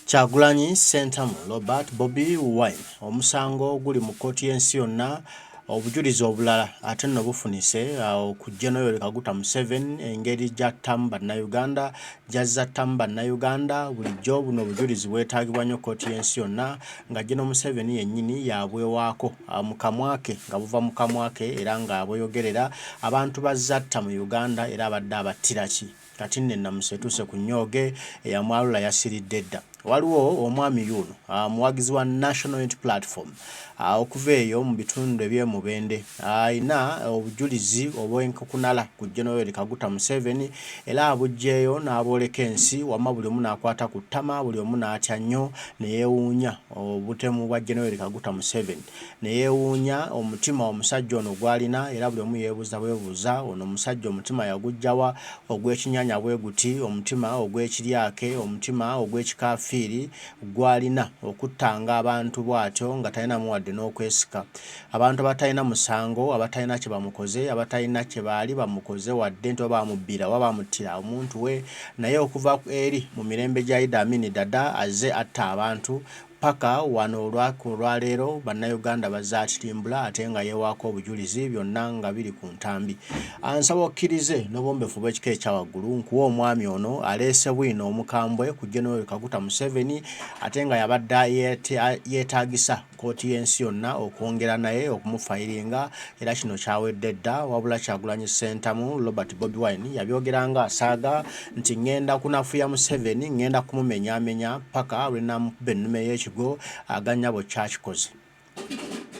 Kyagulanyi Ssentamu Robert Bobi Wine omusango guli mu kkooti y'ensi yonna, obujulizi obulala ate nno bufunise ku Gen Yoweri Kaguta Museveni engeri gy'attamu Bannayuganda, gy'azze attamu Bannayuganda. Bulijjo buno obujulizi bwetaagibwa nnyo kkooti y'ensi yonna nga Gen Museveni yennyini y'abwewaako mu kamwa ke nga buva mu kamwa ke era ng'abweyogerera abantu b'azze atta mu Uganda era abadde abattira ki. Kati nno ennamusa etuuse ku nnyooge, eyamwalula yasiridde dda. Waliwo omwami yuuno muwagizi wa National Unity Platform okuva eyo mu bitundu eby'e Mubende alina obujulizi obw'enkukunala ku Gen Yoweri Kaguta Museveni era abuggyeeyo n'abwoleka ensi wamma buli omu n'akwata ku ttama buli omu n'atya nnyo ne yeewuunya obutemu bwa Gen Yoweri Kaguta Museveni. Ne yeewuunya omutima omusajja ono gw'alina era buli omu yeebuuza bwebuuza ono omusajja omutima yaguggya wa ogw'ekinyanya bwe guti, omutima ogw'ekiryake, omutima ogw'ekikaafiiri gw'alina okuttanga abantu bw'atyo nga talinamu wadde n'okwesika. Abantu abatalina musango, abatalina kye bamukoze, abatalina kye baali bamukoze wadde nti oba baamubbira oba baamuttira omuntu we naye okuva eri mu mirembe gya Idi Amin Dada azze atta abantu Ppaka wano olwaku olwaleero bannayuganda bazze atirimbula ate nga yeewaako obujulizi byonna nga biri ku ntambi. Ansaba okkirize n'obuwombeefu obw'ekika ekya waggulu nkuwe omwami ono aleese bwino omukambwe ku Gen Yoweri Kaguta Museveni ate nga yabadde yeetaagisa kkooti y'ensi yonna okwongera naye okumufayiringa era kino kyawedde dda wabula Kyagulanyi Ssentamu Robert Bobi Wine yabyogera nga asaaga nti ŋŋenda kunafuya Museveni, ŋŋenda kumumenyaamenya ppaka lwe nnaamukuba ennume y'ekigwo aga nnyabo kyakikoze.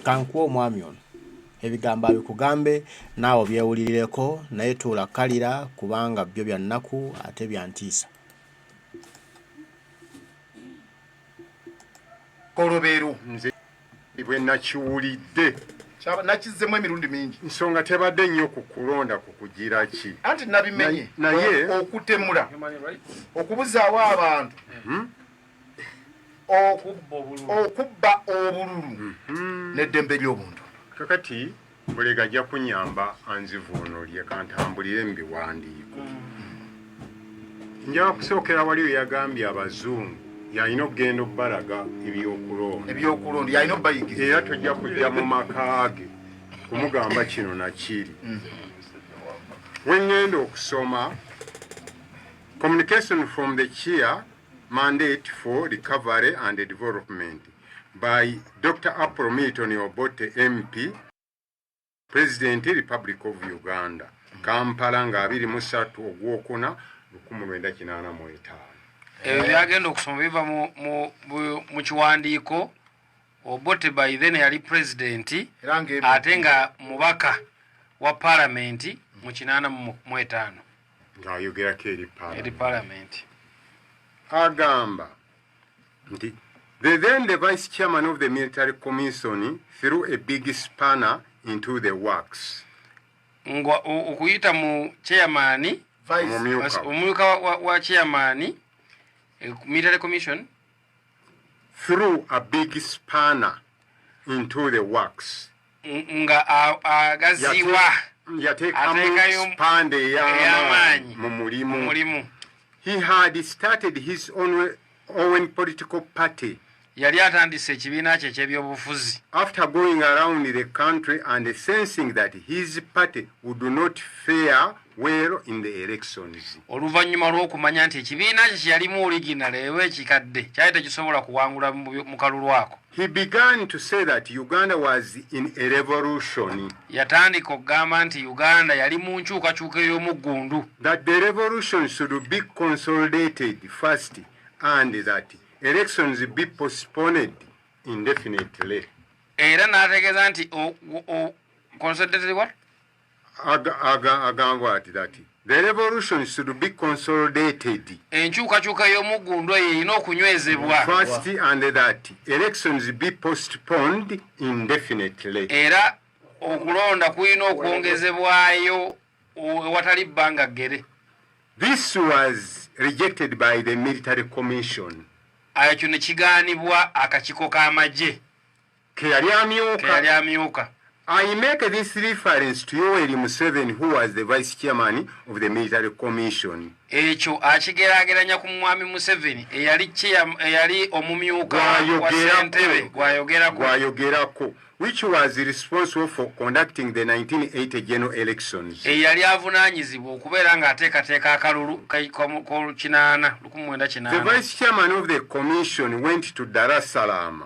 Kankuwe omwami ono ebigambo abikugambe naawe obyewulirireko naye tuula kalira kubanga byo bya nnaku ate bya ntiisa. Kolobero. Nze bwe nakiwulidde. Nakizzemu emirundi mingi. Nsonga tebadde nnyo ku kulonda ku kugira ki. Anti nabimenye. Naye okutemula, okubuzaawo abantu, okubba obululu n'eddembe ly'obuntu. Kakati Mulega ajja kunyamba anzivuunulye kantambulire mu biwandiiko. Njagala kusookera wali we yagambye abazungu yalina okugenda okubalaga ebyokulonda. Ebyokulonda yalina okubayigiriza. Era tojja kujja mu maka ge kumugamba kino na kiri. We ŋŋenda okusoma Communication from the Chair Mandate for Recovery and Development by Dr. Apollo Milton Obote MP, President Republic of Uganda, Kampala nga 23 Ogwokuna 1985. Ebyo byagenda okusoma biva mu kiwandiiko Obote by then yali president ate nga mubaka wa palamenti mu 85 ng'ayogerako eri palamenti. Agamba nti the then the vice chairman of the military commission threw a big spanner into the works. Nga okuyita mu chairman, omumyuka wa chairman military commission threw a big spanner into the works. Nga agaziwa yateekamu spanda ey'amaanyi mu mulimu. He had started his own political party. Yali atandise ekibiina kye eky'ebyobufuzi. After going around the country and sensing that his party would not fare well in the elections. Oluvannyuma lw'okumanya nti ekibiina kye kye yalimu original oba ekikadde kyali tekisobola kuwangula mu kalulu ako. He began to say that Uganda was in a revolution. Yatandika okugamba nti Uganda yali mu nkyukakyuka ey'omuggundu. That the revolution should be consolidated first and that elections be postponed indefinitely. Era n'ategeeza nti consolidated what? Agamba ati that the revolution should be consolidated. Enkyukakyuka ey'omuggundu eyo erina okunywezebwa. First and that elections be postponed indefinitely. Era okulonda kulina okwongezebwayo ewatali bbanga ggere. This was rejected by the military commission. Ekyo ne kigaanibwa akakiiko k'amagye. Ke yali amyuka. Ke yali amyuka. I make this reference to Yoweri Museveni, who was the vice chairman of the military commission. Ekyo akigeraageranya ku Mwami Museveni eyali omumyuka wa ssentebe gwayogerako. Gwayogerako, which was responsible for conducting the 1980 general elections. Eyali avunaanyizibwa okubeera ng'ateekateeka akalulu k'olukinaana, 1980. The vice chairman of the commission went to Dar es Salaam.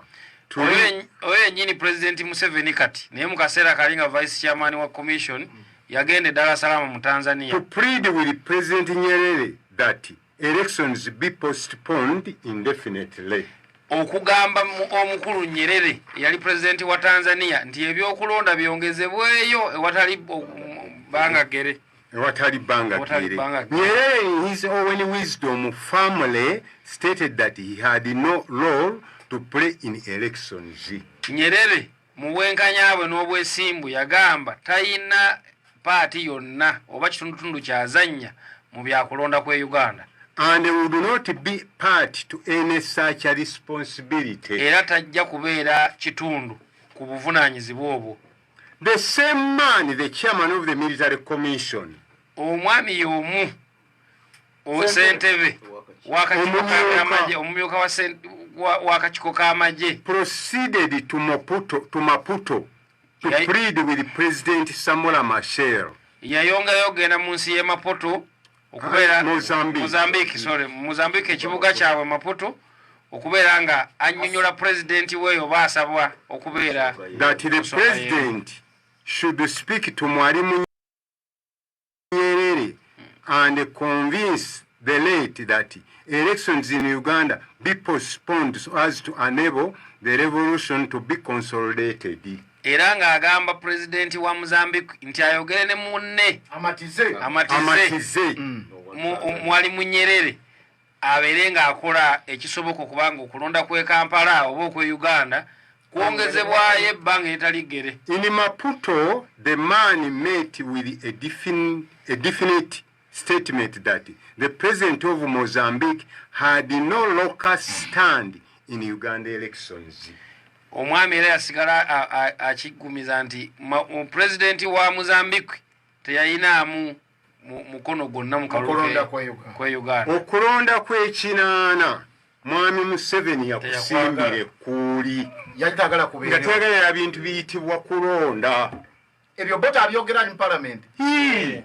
Oyo yennyini Pulezidenti Museveni kati, naye mu kaseera kali nga vice chairman wa commission, yagenda e Dar es Salaam mu Tanzania. To plead with President Nyerere that elections be postponed indefinitely. Okugamba omukulu Nyerere eyali pulezidenti wa Tanzania nti ebyokulonda byongezebweyo ewatali bbanga ggere. Ewatali bbanga ggere. Nyerere in his own wisdom firmly stated that he had no role to play in elections. Nyerere mu bwenkanya bwe n'obwesimbu yagamba tayina paati yonna oba kitundutundu kyazannya mu byakulonda kw'e Uganda. And would not be part to any such responsibility. Era tajja kubeera kitundu ku buvunaanyizibwa obwo. The same man, the chairman of the military commission. Omwami y'omu ssentebe w'akakiiko k'amagye, omumyuka w'akakiiko k'amagye. Proceeded to Maputo to plead with President Samora Machel. Yayongayo okugenda mu nsi y'e Maputo okubeera Mozambique. Mozambique, sorry, Mozambique, ekibuga kyabwe Maputo, okubeera nga annyonnyola pulezidenti weeyo baasabwa okubeera that the kusonga yeemu. President should speak to Mwalimu Nyerere and convince the late that elections in Uganda be postponed so as to enable the revolution to be consolidated. Era ng'agamba pulezidenti wa Mozambique nti ayogere ne munne amatize. Amatize. Amatize. Mwalimu Nyerere abeere ng'akola ekisoboka okubanga okulonda kw'e Kampala oba okw'e Uganda kwongezebwayo ebbanga eritali ggere. In Maputo, the man met with a definite statement that the president of Mozambique had no locus standi in Uganda elections. Omwami era yasigala akiggumiza nti pulezidenti wa Mozambique teyayinaamu mukono gwonna mu kalulu Okulonda kwa Uganda. kwe Uganda. Okulonda kw'ekinaana, Mwami Museveni yakusimbira ekkuuli. Yali tagala nga kubeera. Teyagalira bintu biyitibwa kulonda. Ebyo bo tabyogera ali mu palamenti. Hii.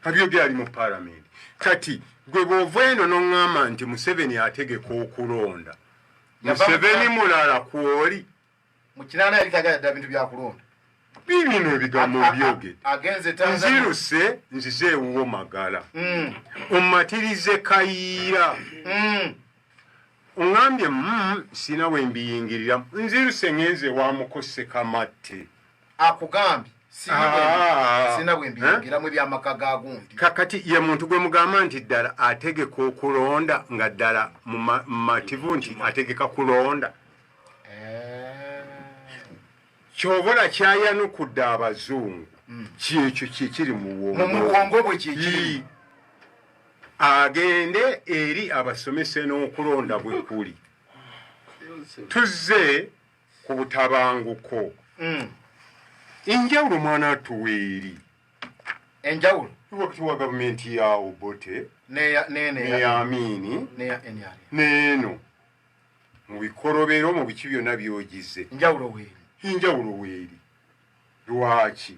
Abyogera ali mu palamenti. Kati gwe bw'ova eno n'oŋŋamba nti Museveni ategeka okulonda, Museveni mulala kwoli. Mu 80 yali tagala ddala bintu byakulonda. Bibino ebigambo byogedde. Agenze Tanzania. Nziruse nzize ewuwo Magala, omatirize Kayiira. Oŋŋambye sina we mbiyingiriramu, nziruse ŋŋenze wa Mukose Kamatte. Akugambye Ah. sina bwe mbiyingiramu ebyamaka ga gundi. Kakati ye muntu gwe mugamba nti ddala ategeka okulonda, nga ddala mumativu nti ategeka kulonda. Kyobola kyayanukudde abazungu kyekyo kyekiri mu mu bwongo. Bwongo bwe kyekiri. Ii. Agende eri abasomese n'okulonda bwe kuli. Tuzze ku butabanguko. Enjawulo mwana tuweeri. Enjawulo. Wakati wa gavumenti ya Obote neya nene neya Amini neya NRM n'eno mu bikolobero, mu biki byonna byogize. Enjawulo weeri. Enjawulo weeri. Lwaki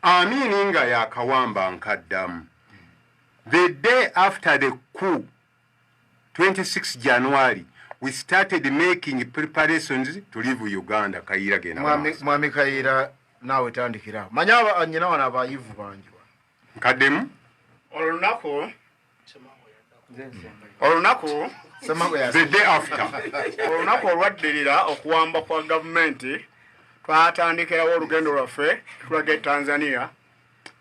Amini nga yakawamba nkaddamu, the day after the coup, 26 January, we started making preparations to leave Uganda. Kayiira, genda Mwami maaso. Mwami Kayiira, naawe tandikirawo. Manye nyina wano abayivu bangi wano. Nkaddemu. Olunaku Semago The day after. Olunaku olwaddirira okuwamba kwa gavumenti, twatandikirawo olugendo lwaffe tulaga e Tanzania.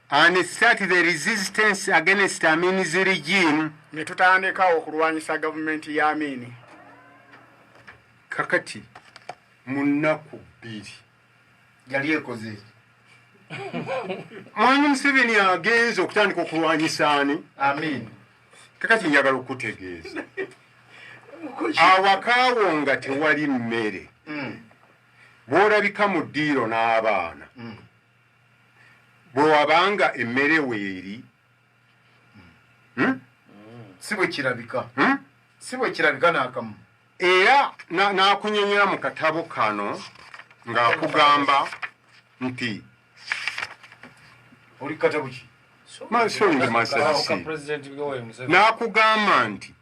And start the resistance against Amin's regime. Ne tutandika okulwanyisa gavumenti ya Amini. Kakati mu nnaku 2 yali ekoze. Mwami Museveni agenze okutandika okulwanyisa ani? Amin. Kakati njagala okutegeeza, awakaawo nga tewali mmere. Bw'olabika mu ddiiro n'abaana, bwe wabanga emmere weeri. Si bwe kirabika. Si bwe kirabika n'akamu. Era n'akunyonyola mu katabo kano ng'akugamba nti Oli katabo ki? Sorry, Ka President Yoweri Museveni. N'akugamba nti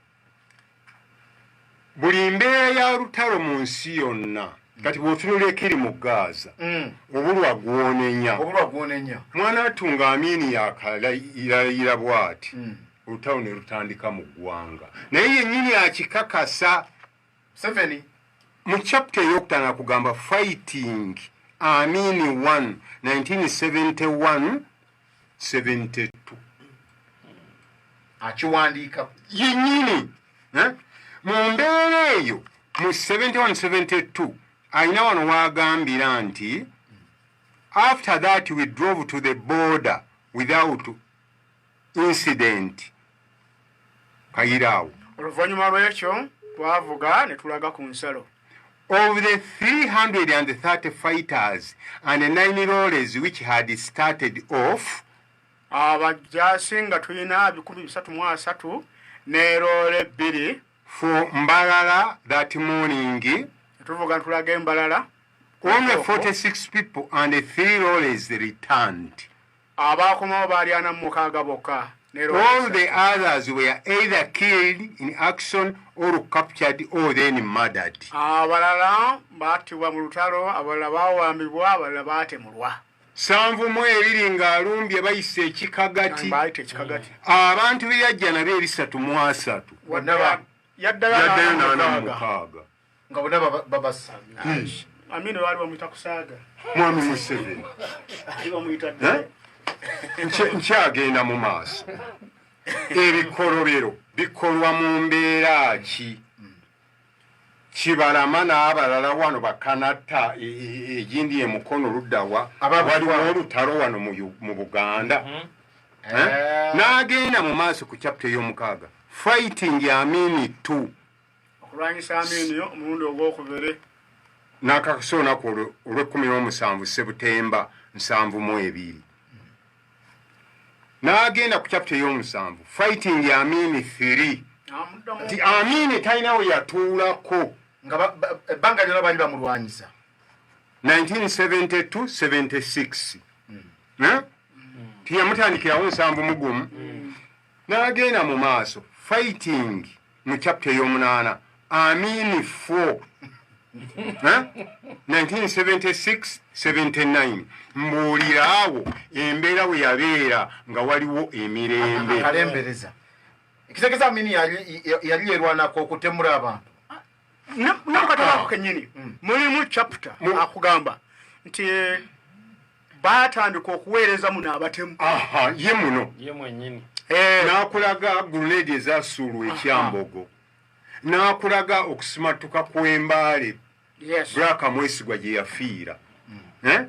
buli mbeera ya lutalo mu nsi yonna, kati bw'otunula ekiri mu Gaza, obulwa gwonenya. Obulwa gwonenya. Mwana atunga Amini yakalayira bw'ati, olutalo ne lutandika mu ggwanga, naye yennyini akikakasa. Museveni. Mu chapter eyokutaano akugamba fighting Amini 1 1971 72. Akiwandiika. Yennyini, eh? Mu mbeera eyo mu 71 72 alina wano wagambira nti after that we drove to the border without incident. Kayiraawo. Oluvannyuma lw'ekyo twavuga ne tulaga ku nsalo. Of the 330 fighters and 9 lorries which had started off, Abajaasi nga tulina 330 ne loole 2 for Mbarara that morning, ne tuvuga ne tulaga eMbarara. only 46 people and 3 lorries returned. Abaakomawo baali 46 bokka ne loole All 3. the others were either killed in action or captured or then murdered. Abalala battibwa mu lutalo, abalala bawambibwa, abalala baatemulwa. 72 ng'alumbye bayise ekikagati. Bayita ekikagati. Abantu be yajja nabo 330. Bonna Yaddayo Yaddayo 46. 46. Nga bonna babassa. Amini baali bamuyita kusaaga. Mwami Museveni. Ali bamuyita Eh? ddala. Nkyagenda mu maaso. Ebikolobero bikolwa mu mbeera ki? Kibalama n'abalala wano bakanatta egindi emukono luddawa? Waliwo olutalo wano mu Buganda. Eh? N'agenda mu maaso ku chapter ey'omukaaga, fighting Amini 2. Okulwanyisa Amini omulundi ogwokubiri. N'akakasa olunaku olw'e17 Sebutemba 72. N'agenda ku chapter ey'omusanvu, fighting Amini 3. Amuddamu. Nti Amini talina we yatuulako. Nga ebbanga lyonna baali bamulwanyisa. 1972 76. Eh? Tiyamutandikirawo 71. N'agenda mu maaso, fighting mu chapter ey'omunaana, Amini 4. Eh? 1976 79. Mbuulira awo embeera we yabeera nga waliwo emirembe. Akalembereza ekitegeeza Amini yali yerwanako okutemula abantu. Ne mu katabo ako kennyini mulimu chapter akugamba nti baatandika okuweereza muno abatemu. Aha, ye muno. Ye mwennyini. Eh, N'akulaga grenade ezasuulwa ekyambogo, n'akulaga okusimatuka kw'embaale Braka Mwesigwa gye yafiira. Eh?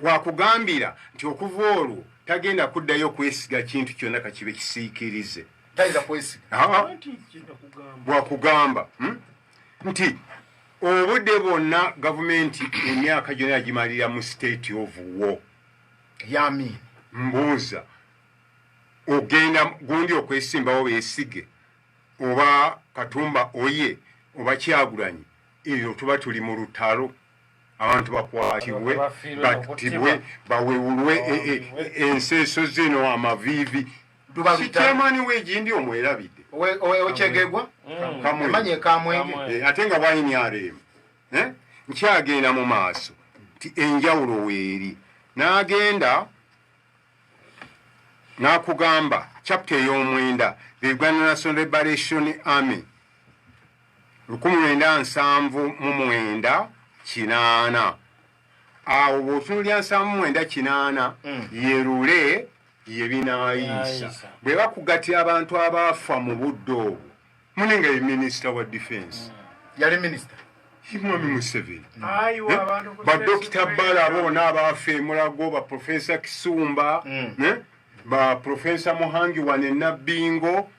Wakugambira nti okuva olwo tagenda kuddayo kwesiga kintu kyonna kakibe kisiikirize. Tayinza kwesiga. Aa, bwakugamba, Nti obudde bwonna gavumenti emyaka gyonna yagimalira mu state of war. Yamini. Mbuuza, ogenda gundi okwesimbawo beesige oba Katumba oye oba Kyagulanyi, ebyo tuba tuli mu lutalo, abantu bakwatibwe, Bafiirwe, battibwe, bawewulwe enseeso zino amaviivi. Luba lutalo. Sikyamaani wegindi omwerabidde. Okyegegwa. Kamwe. Emanya ekamwenge. Kamwenge. Eh, ate nga bwaNRM. Eh? Nkyagenda mu maaso nti enjawulo weeri. N'agenda n'akugamba chapter ey'omwenda, the Uganda National Liberation Army, 1979 80. Awo bw'otunulya 79 80, yerule ye binaayiisa. Binaayisa. Bwe bakugatira abantu abaafa mu budde obwo, mune nga ye minisita wa defense. Yali minisita. Mwami Museveni. Ayiwa abantu ku Badokita Facebook. Bala bona abaafa emulago, ba Profesa Kisumba, ne ba Profesa Muhangi wane Nabbingo,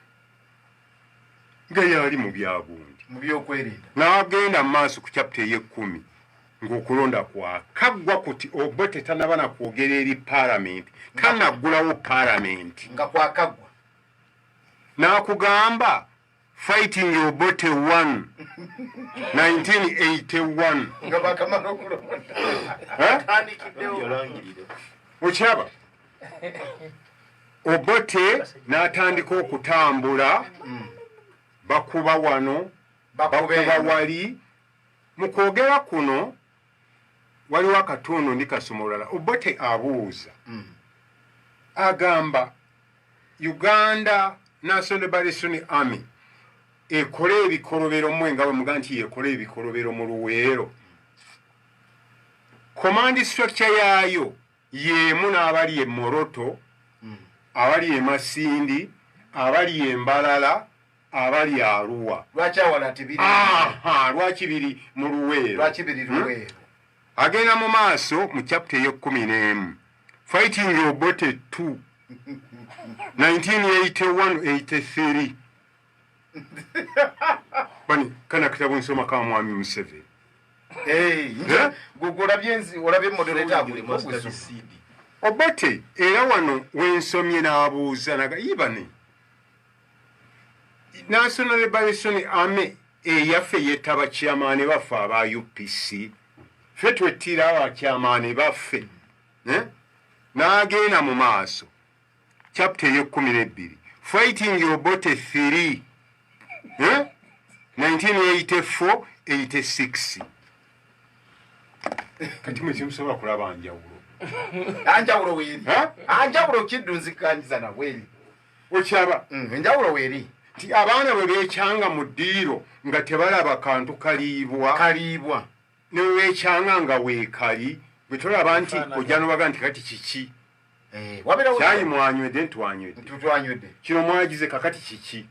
nga yali mu byagundi. Mu byokwerinda. N'agenda mu maaso ku chapter ey'ekkumi. Ng'okulonda kwakaggwa kuti Obote tanaba na kwogera eri paalamenti, tanaggulawo paalamenti. Nga kwakaggwa. N'akugamba fighting Obote 1 1981. Nga bakamala okulonda. Okiraba, Obote n'atandika okutambula, bakuba wano, bakuba wali. Mu kwogera kuno waliwo akatundu ndi kasoma olulala. Obote abuuza, agamba Uganda National Liberation Army ekole ebikolobero mmwe nga bwe muga nti yekola ebikolobero mu Luweero, command structure yaayo y'emu n'abali e Moroto, abali e Masindi, abali e Mbarara, abali Arua. Lwaki awala tebiri? Aha, lwaki biri mu Luweero? Lwaki biri Luweero? Agenda mu maaso mu chapter ey'ekumi n'emu, fighting Obote 2 1981-83. Bani kana kitabu nsoma kama mwami Museveni. Eh? Olabye moderator aguli. Obote era wano wensomye n'abuuza naga ibane National Liberation Army eyaffe yetta bakyamaani baffe aba UPC, ffe twettira abakyamaani baffe, eh? N'agenda mu maaso chapter ey'ekumi n'ebbiri, fighting Obote 3, eh? 1984 86. Kati mwe simusobola kulaba njawulo? Anjawulo weeri. Eh? Anjawulo kiddu nzikanyiza nabweri. Okyaba? Enjawulo weeri. Nti abaana bwe beekyanga mu ddiiro nga tebalaba kantu kaliibwa, kaliibwa, ne bwe beekyanga nga weekali, bwe tolaba nti ojja nobaga nti kati kiki? Eh, wabeerawo. Kyayi mwanywedde? Ntwanywedde. Twanywedde. Kino mwagize, kakati kiki?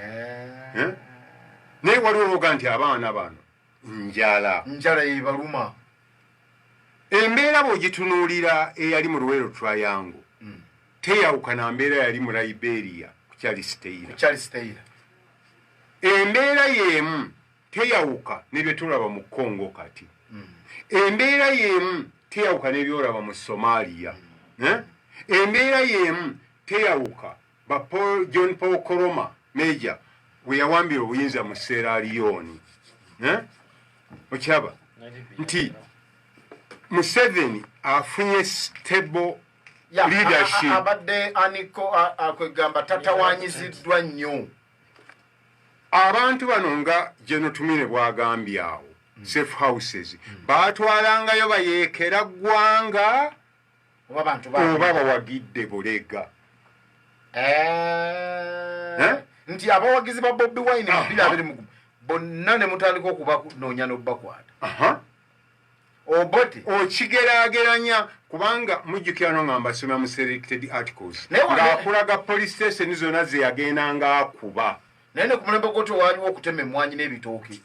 Eh. Eh? Naye waliwo olwoga nti abaana bano njala. Njala yebaluma. Embeera bw'ogitunuulira eyali mu Luweero Triangle teyawukana mbeera yali mu Liberia ku Charles Taylor. Charles Taylor. Embeera y'emu teyawuka ne bye tulaba mu Congo kati. Embeera y'emu teyawuka n'ebyolaba mu Somalia. Eh? Embeera y'emu teyawuka ba Paul, John Paul Koroma Major we yawambira obuyinza mu Sierra Leone. Eh? Okiraba nti Museveni afunye stable leadership. Abadde aniko akwegamba tatawanyiziddwa nnyo. Abantu bano nga General Tumwine bwagambye awo, safe houses batwalangayo bayeekera ggwanga oba bantu oba bawagidde Bulega. Eh. Eh? Nti abawagizi ba Bobi Wine mu 2021 bonna ne mutandika okubanoonya n'obakwata. Obote. Okigeraageranya kubanga mujjukira no nga mbasomera mu selected articles Naye ng'akulaga police station zonna ze yagendanga akuba. Naye ne ku mulembe gwoti waaliwo okutema emmwanyi n'ebitooke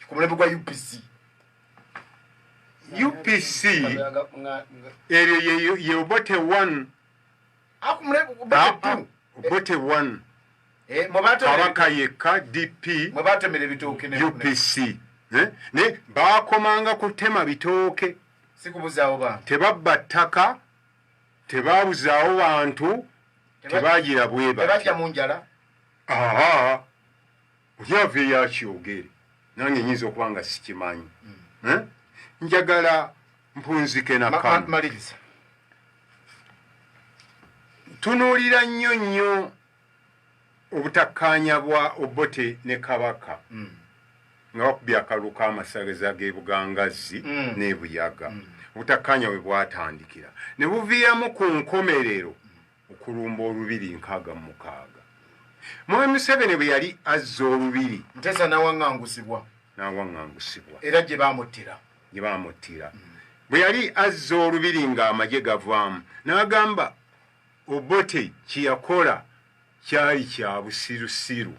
ku mulembe gwa UPC. UPC eryo ye Obote 1. Ah, ku mulembe Obote 2. Obote 1. Eh, mwe batemera Kabaka yekka, DP, mwe batemera ebitooke UPC. Eh? Ne bakomanga kutema bitooke. Sikubuzaawo bantu. Tebabba ttaka, tebabuzaawo bantu, tebagira bwe bati. Tebajja mu njala. Aha, oli aveeyo akyogere, nange nyinza okuba nga sikimanyi. Eh? Njagala mpunzike na kano. Maliriza. Tunuulira nnyo nnyo obutakkaanya bwa Obote ne Kabaka nga bakubye akalulu k'amasaza g'e Bugangazzi n'e Buyaga. Obutakkaanya bwe bwatandikira ne buviiramu ku nkomerero okulumba olubiri 66. Mwami Museveni bwe yali azza olubiri, Muteesa n'awaŋŋangusibwa. N'awaŋŋangusibwa. Era gye baamuttira. Gye baamuttira. Bwe yali azza olubiri ng'amagye gavaamu, n'agamba Obote kye yakola kyali kya busirusiru.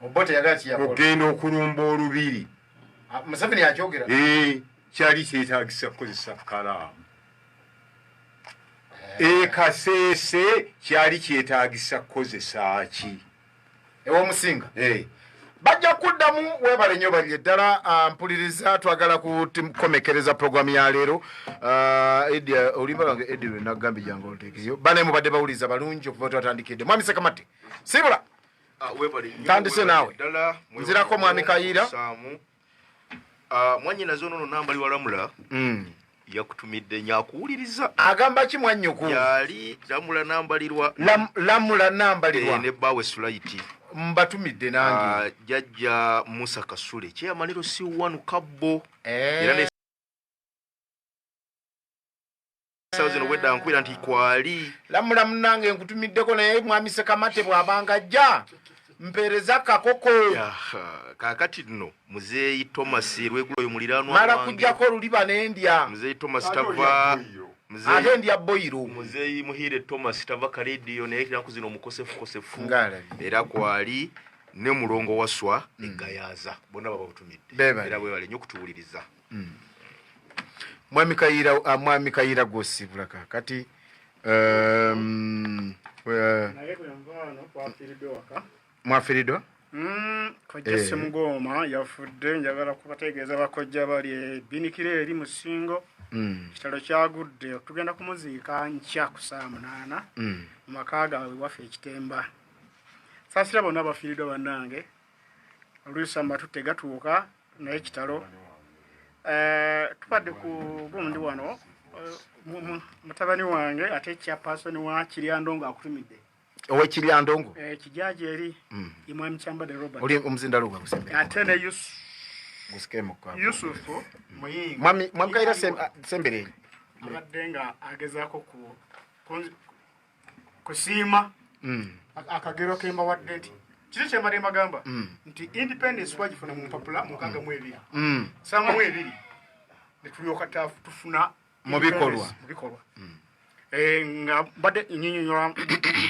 Obote yagala kyeyakola. Okugenda okulumba olubiri. Ah, Museveni yakyogera. Eh, kyali kyetagisa kukozesa kalaamu. Ekaseese kyali kyetagisa kukozesa ki? Ew'omusinga. Eh. Bajja kuddamu. Webale nnyo, balye ddala. Mpuliriza, twagala kukomekereza programu ya leero. Edi, oluyimba lwange Edi lwe nagambye jangu oluteekeyo. Bane mubadde bawuliriza balungi okuva twatandikidde. Mwami Sekamatte, siibula. Ntandise naawe. Nzirako Mwami Kayiira. Mwanyinaze ono nambali walamula yakutumidde nyakuwuliriza. Agamba ki mwannyoko? Yali Lamula Nambalirwa. Lamula Nambalirwa. Ne bbaawe Sulaiti. Mbatumidde nange. Jjajja Musa Kasule kyeyamaniro si wanu kabbo era ne sawa zino bwedda nkwira nti kwali. Lamula munange, nkutumiddeko, naye mwami Sekamate bw'abanga ajja mpeereza kakoko. Yaha, kaakati nno Muzeeyi Thomas Lwegulo oyo muliraanwa mala wange. Kujjako oluliba nendya. Muzeeyi Thomas tava ate ndya boyiro. Muzeeyi Muhiire Thomas tava karediyo, naye ennaku zino omukosefu kosefu. Ng'alabye. Era kwali ne Mulongo Waswa Egayaza, bonna bababutumidde. Beebale. Era bwebale nnyo okutuwuliriza. Mwami Kayiira, mwami Kayiira, gwosiibula kakati. Naye bwenva wano twafiiriddwe waka. Mwafiiriddwa? Kojja Semugooma yafudde. Njagala kubategeeza bakojja bali ebinikiro eri Musingo. Kitalo kyagudde. Tugenda kumuziika nkya ku saa 8 mu maka gaabwe waffe Ekitemba. Saasira bonna abafiiriddwa bannange. Oluusi amatu tegatuuka, naye kitalo. Tubadde ku gundi wano, mutabani wange ate chairperson wa Kiryandongo akutumidde. Owekiryandongo? Kijaji eri imwami Kyambadde Robert. Oli omuzindalo gwa gusembe. Ate ne gusikemu kwa Yusufu Muyingo. Mwami Kayiira, sembere. Abadde nga agezaako kusiima akagero ke mbawadde nti kiri kyembadde mbagamba nti independence twagifuna mu mpapula 62, 72 ne tulyoka tufuna Mu bikolwa. independence mu bikolwa. Nga mbadde nyinyonyola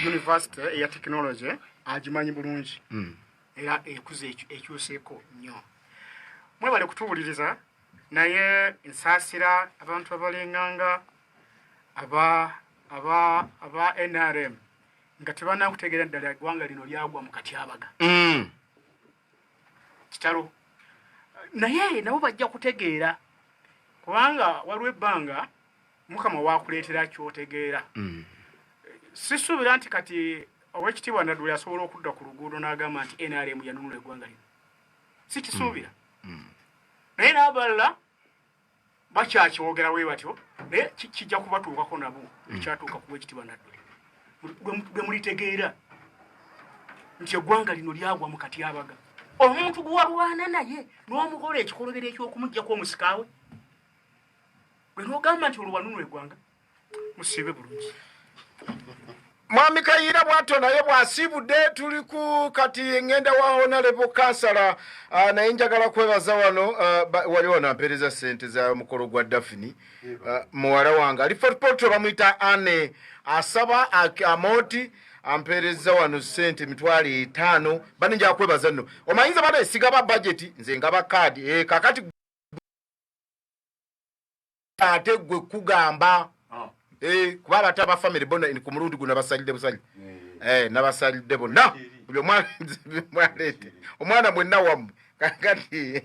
university eya technology agimanyi bulungi era ekuze ekyuseeko nnyo. Mwebale kutuwuliriza, naye nsaasira abantu abalenganga aba NRM nga tebanakutegeera ddala eggwanga lino lyagwa mu katyabaga. Kitalo, naye nabo bajja kutegeera kubanga waliwo ebbanga Mukama wakuleetera kyotegeera. Sisuubira nti kati Owekitiibwa Nadduli asobola okudda ku luguudo n'agamba nti NRM yanunula eggwanga lino, sikisuubira. Naye n'abalala bakyakyogera bwe batyo, naye kijja kubatuukako nabo ekyatuuka ku Wekitiibwa Nadduli, lwe mulitegeera nti eggwanga lino lyagwa mu katyabaga. Omuntu gwe walwana naye n'omukola ekikolobero eky'okumuggyako omusikaawe, gwe n'ogamba nti olwo wanunula eggwanga. Musiibe bulungi. Mwami Kayiira bwatyo naye bw'asiibudde. Tuli ku kati ngenda wa honorable kansala, naye njagala kwebaza wano, wali wano ampeereza ssente za mukolo gwa Daphne, muwala wange ali Fort Portal, bamuyita Ane asaba Amoti, ampeereza wano ssente 50,000. Bane nja kwebaza nno, omanyiza bane sigaba budget, nze ngaba kaadi. Kakati ate gwe kugamba kuba abate aba family bonna ku mulundi guno basalidde busalyi, nabasalidde bonna, buli omwana mwaleete omwana mwenna wammwe. Kakati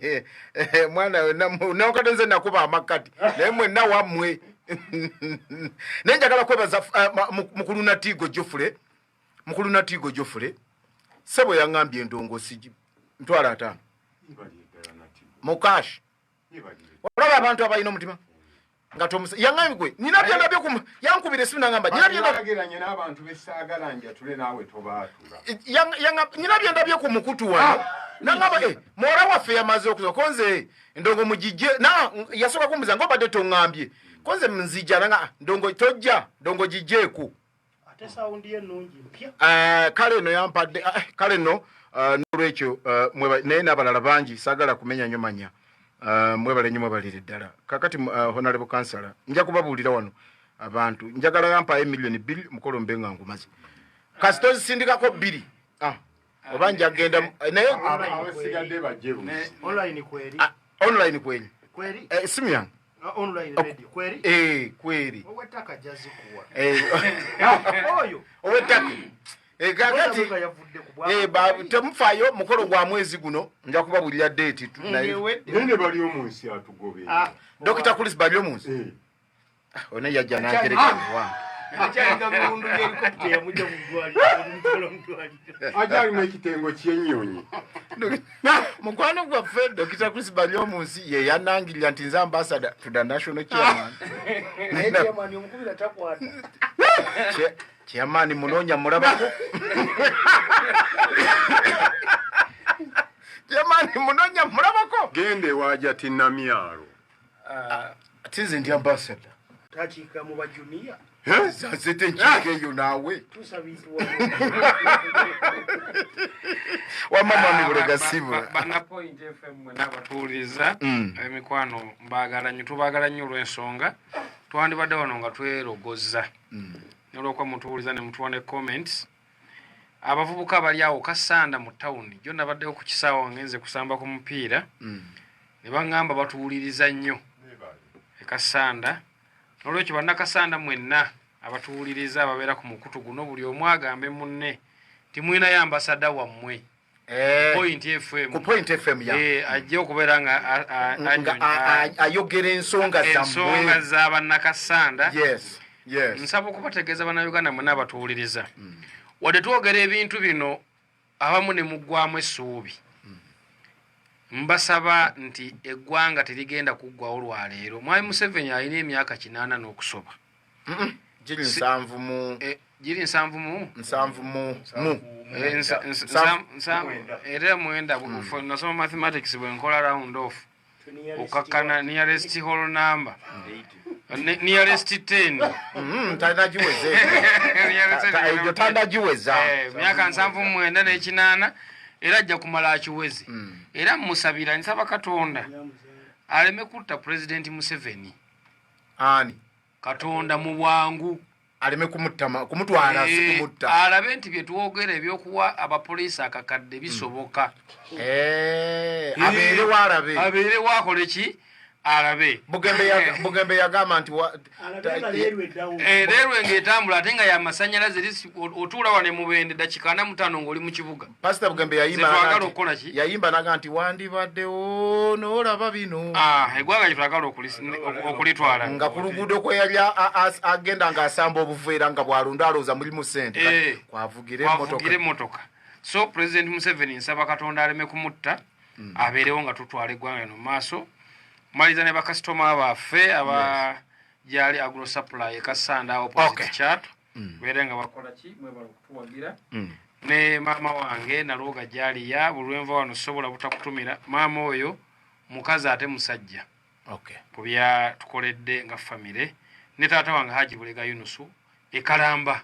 mwana wenna nawakati nze nakuba amakkati, naye mwenna wammwe. Naye njagala kwebaza mukulu Natigo Jofule, mukulu Natigo Jofule sebo yaŋŋambye endongo sigi 500,000 mu cash. Olaba abantu abalina omutima nga tomusa. Yaŋŋambye gwe nina byendabye ku yankubira esimu nangamba nina byenda Ageranye n'abantu besaagala njatule naawe tobaatula. Nina byendabye ku mukutu wano, nangamba muwala waffe yamaze okuza konze ndongo mugijje na yasooka kumbuza ngaobadde toŋŋambye konze nzija nanga, "Ah, ndongo tojja, ndongo gijjeeku." Ate sound ye ennungi mpya. Kale eno yampadde, kale nno, nolwekyo, naye n'abalala bangi saagala kumenya nnyo manya. Mwebale nnyo, mwebalire ddala. Kakati honorable kansala, nja kubabuulira wano abantu njagala yampayo 2 million mukolo mbe nga ngumaze, kasita ozisindikako bbiri. Oba njagenda naye Abasigadde bajje buzi. Online kweri. Ah, online kweri. Kweri. Simu yange. Online radio kweri. Kweri. Owettaka jazikuwa. Oyo owettaka. Eh, kakati eh, temufaayo mukolo gwa mwezi guno nja kubabulira deeti naye ne bali omunsi atugobera ah, Dr. Chris bali omunsi eh. ah, ono yajja nangereka ah. Akyalimu ekitengo ky'ennyonyi mukwano gwaffe Dr. Chris bali omunsi ye yanangirira nti nze ambassador to the national chairman. Chairman munoonya mulabako. Chairman munoonya mulabako. Genda ewaja tinamyalo. Ate nze ndi ambassador. Takiika mu bajuniya. Zazete nkiika eyo naawe. Wamma mwami Bulega sibula. Banna Point FM mwenna abatuwuliriza emikwano mbaagala nnyo, tubaagala nnyo olw'ensonga twandibadde wano nga twerogoza. Nolwokuba mutuwuliza ne mutuwa ne comments. Abavubuka abali awo Kasanda mu tawuni gyo nabaddewo ku kisaawe ngenze kusamba ku mupiira ne baŋŋamba batuwuliriza nnyo e Kasanda. Nolwekyo bannakasanda mwenna abatuwuliriza ababeera ku mukutu guno buli omu agambe munne nti mulinayo ambasada wammwe Point FM. Ku Point FM ya. Ajja okubeera nga ayogera ensonga zammwe. Ensonga za bannakasanda. Yes. Yes. Nsaba okubategeeza bannayuganda mwenna abatuwuliriza. Wadde twogera ebintu bino abamu ne muggwamu essuubi. Mbasaba nti eggwanga terigenda kuggwawo lwaleero. Mwami Museveni alina emyaka 8 n'okusoba. Giri nsanvu mu. Giri nsanvu mu? Nsanvu mu. Era mwenda. Nasoma mathematics bwe nkola round off. Okakkana nearest whole number. Nearest 10. Tanagiweza. Eyo tanagiweza. Myaka 79 n'ekinana era ajja kumala akiweze. Era musabira nsaba Katonda aleme kutta President Museveni. Ani? Katonda mu bwangu. Aleme kumutta, kumutwala si kumutta. Alabe nti bye twogera ebyokuwa abapoliisi akakadde bisoboka. Abeerewo alabe. Abeerewo akole ki? Alabe. Bugembe yagamba nti leerwe ng'etambula ate nga y'amasannyalaze otuula wano e Mubende dakiika 45 ng'oli mu kibuga. Pastor Bugembe yayimba n'agamba nti wandibaddewo n'olaba bino. Eggwanga lye twagala okulitwala. Nga ku luguudo kwe yali agenda ng'asamba obuveera nga bw'alonda alowooza mulimu ssente. Kwavugira emmotoka. So President Museveni nsaba Katonda aleme kumutta abeerewo nga tutwala eggwanga lino mu maaso. Maliza ne bakasitoma baffe aba gyali Agro Supply e Kasanda opposite chat. Beere nga bakola ki mwebale okutuwagira. Ne maama wange Nalwoga gyaliya buli lwenva wano sobola butakutumira maama oyo mukazi ate musajja. Ku byatukoledde nga famire ne taata wange Haji Bulega Yunusu e Kalamba.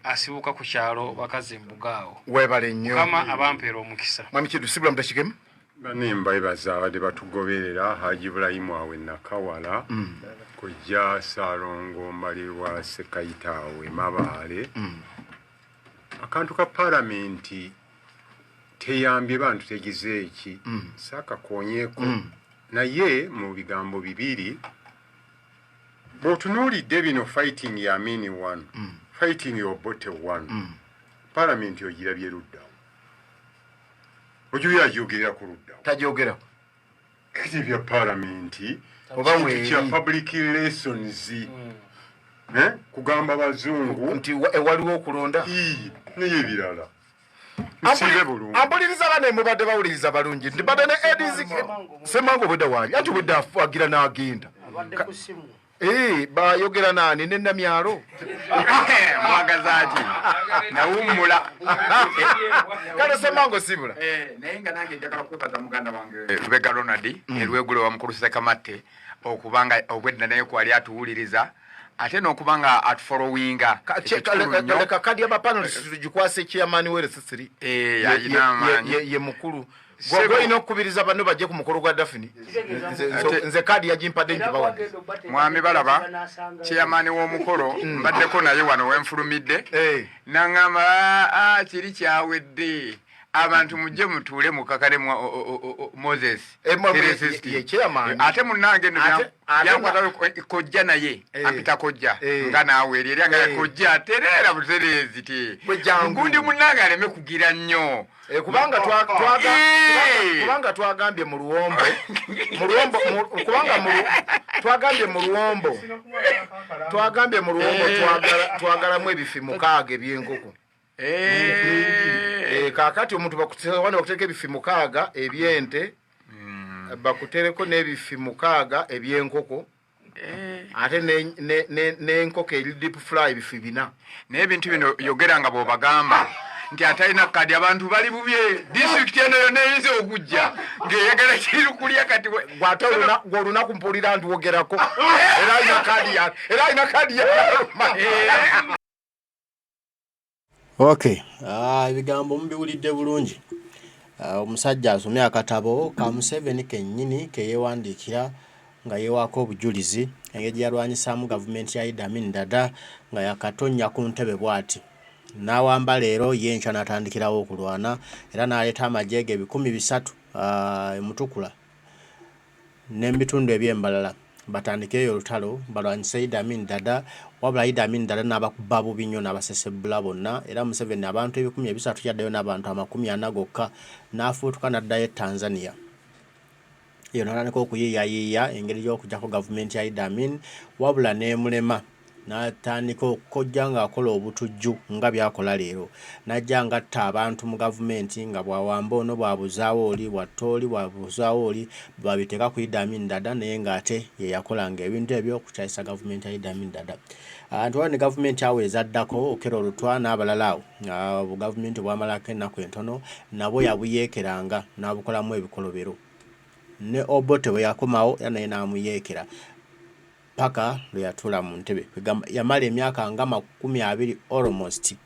Asibuka ku kyalo bakazi embuga awo. Weebale nnyo. Mukama abampeera omukisa. Mwami Kintu sibula mudakikemu. Bane mbebaza abadde batugoberera Haji Bulayimu awe Nakawala kojja Ssalongo Mbalirwa Ssekayita awe Mabaale. Akantu ka paalamenti teyambye bantu tegize eki saakakoonyeeko naye mu bigambo bibiri bw'otunuulidde bino fighting ya Amini 1 fighting Obote 1 paalamenti ogirabye luddawo. Ojo yajogerera ku ludda. Tajogera. Kati bya paalamenti oba kya public relations. Kugamba bazungu nti ewaliwo okulonda. Naye ebirala. Ampuliriza bane mubadde bawuliriza balungi. Ndibadde ne Edis Ssemango obwedda waali. Anti obwedda agira n'agenda. Abadde ku ssimu. Bayogera nani ne Namyalo. Mwagaza ki? Nawummula. Kale Ssemango sibula. Naye nga nange njagala kwebaza muganda wange Lubega Ronald Erwegulo wa mukulu Ssekamatte okubanga obwedda naye kwali atuwuliriza ate n'okubanga atufollowinga. Leka kadi y'abapanelists tugikwase chairman w'e Sisiri. Ye mukulu. Gw'olina okukubiriza banno bajje ku mukolo gwa Daphne. Nze kaadi yagimpadde ngibawa. Mwami Balaba chairman w'omukolo mbaddeko naye wano wenfulumidde n'aŋŋamba kiri kyawedde. Abantu mujje mutuule mukakale Moses. Eh, Three sixty. ye chairman. Ate munnange nno Ate- byankwata kojja naye ampita kojja nga naawe eri era nga kojja tereera butereezi ti Bwe jangu. gundi munnange aleme kugira nnyo. Kubanga kubanga twagambye mu luwombo mu luwombo kubanga twagambye mu luwombo twagambye mu luwombo twagalamu ebifi 6 eby'enkoko. Kaakati omuntu wano bakutereko ebifi 6 eby'ente, bakutereko n'ebifi 6 eby'enkoko, ate n'enkoko eri deep fry ebifi 4. Naye ebintu bino yogera nga bw'obagamba nti atalina kadi abantu bali bubye disitulikiti eno yonna eyinza okujja ng'eyagala kiri kulya kati Gw'ate gwe olunaku mpulira nti wogerako era alina kadi ya era alina kadi ya Okay, ebigambo mubiwulidde bulungi. Omusajja asomye akatabo ka Museveni kennyini ke yeewandiikira nga yeewaako obujulizi engeri gye yalwanyisaamu gavumenti ya Idi Amin Dada nga yakatonnya ku ntebe bw'ati. N'awamba leero ye enkya n'atandikirawo okulwana era n'aleeta amagye ge 300, e Mutukula ne mu bitundu eby'embalala batandikeyo olutalo balwanyise Idi Amin Dada, wabula Idi Amin Dada n'abakuba bubi nnyo n'abasesebbula bonna era Museveni abantu 300 yaddayo n'abantu 40 gokka n'afuutuka n'addayo e Tanzania. Eyo n'atandika okuyiiyayiiya engeri y'okuggyako gavumenti ya Idi Amin wabula n'emulema n'atandika okukojja ng'akola obutujju nga by'akola leero. N'ajja ng'atta abantu mu gavumenti nga bw'awamba ono bw'abuzaawo oli, bw'atta oli bw'abuzaawo oli, bw'abiteeka ku Idi Amin Dada naye ng'ate ye yakolanga ebintu ebyo okukyayisa gavumenti ya Idi Amin Dada. Nti waliwo ne gavumenti awo ezaddako Okello Lutwa n'abalala awo, obugavumenti bwamalako ennaku entono nabwo yabuyeekeranga n'abukolamu ebikolobero. Ne Obote bwe yakomawo era naye n'amuyeekera paka lwe yatuula mu ntebe. Kwegamba yamala emyaka nga 20 almost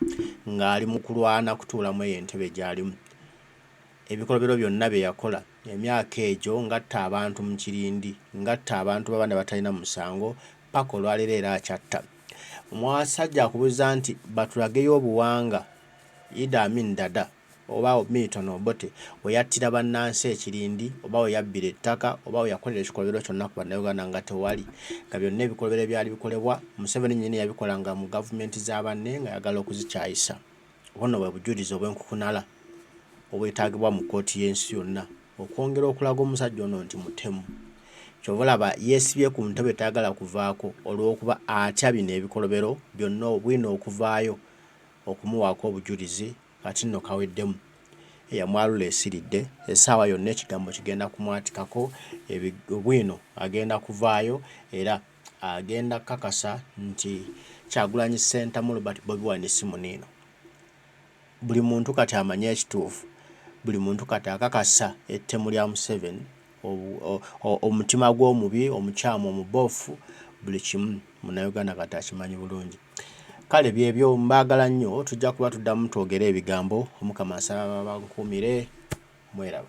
ng'ali mu kulwana kutuula mu eyo entebe gy'alimu. Ebikolobero byonna bye yakola emyaka egyo ng'atta abantu mu kirindi, ng'atta abantu b'abaana batalina musango paka olwaleero era akyatta. Omusajja akubuuza nti batulageyo obuwanga Idi Amin Dada oba Milton Obote we yattira bannansi ekirindi oba we yabbira ettaka oba we yakolera ekikolobero kyonna ku Bannayuganda nga tewali, nga byonna ebikolobero ebyali bikolebwa Museveni nnyini yabikolanga mu gavumenti za banne ng'ayagala okuzikyayisa. Buno bwe bujulizi obw'enkukunala obwetaagibwa mu kkooti y'ensi yonna okwongera okulaga omusajja ono nti mutemu. Ky'ova olaba yeesibye ku ntebe tayagala kuvaako olw'okuba atya bino ebikolobero byonna obwino okuvaayo okumuwaako obujulizi kati nno kaweddemu. Eyamwalula esiridde essaawa yonna ekigambo kigenda kumwatikako bwino agenda kuvaayo era agenda kukakasa nti Kyagulanyi Ssentamu Robert Bobi Wine si muniino. Buli muntu kati amanye ekituufu, buli muntu kati akakasa ettemu lya Museveni, omutima gw'omubi, omukyamu, omuboofu, buli kimu Munnayuganda kati akimanyi bulungi. Kale byebyo mbaagala nnyo, tujja kuba tuddamu twogere ebigambo. Omukama nsaba bankuumire, mweraba.